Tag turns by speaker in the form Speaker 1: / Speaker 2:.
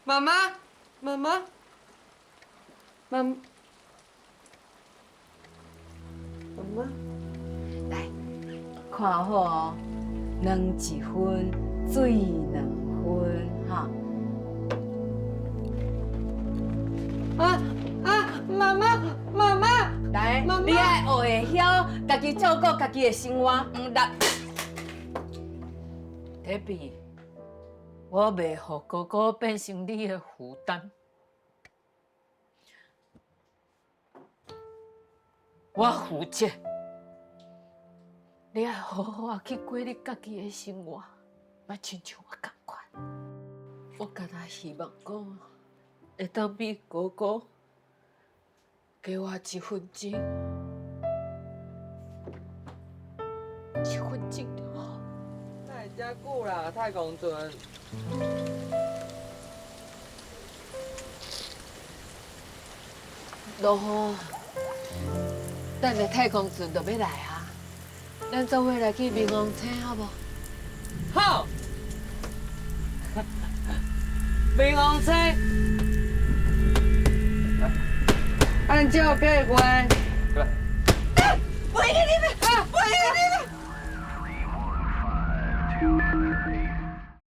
Speaker 1: 媽媽，媽媽，媽，媽媽，
Speaker 2: 來，看好哦，卵一分，水兩分，哈。
Speaker 1: 啊啊！媽媽，媽媽，
Speaker 2: 來，
Speaker 1: 媽媽。
Speaker 2: 你愛學會曉家己照顧家己的生活，毋得。
Speaker 3: 鐵比，我袂予哥哥變成你的負擔，我負責。你愛好好仔去過你家己的生活，莫親像我仝款。我干焦希望講，會當比哥哥加活一分鐘，一分鐘就好。
Speaker 1: 哪會遮久啦，太空船。
Speaker 3: 落雨，等下太空船就欲來啊！咱做伙來去冥王星，好無？
Speaker 1: 好。冥王星。按照計劃。
Speaker 4: 過來。
Speaker 1: 袂記你們，袂記你們。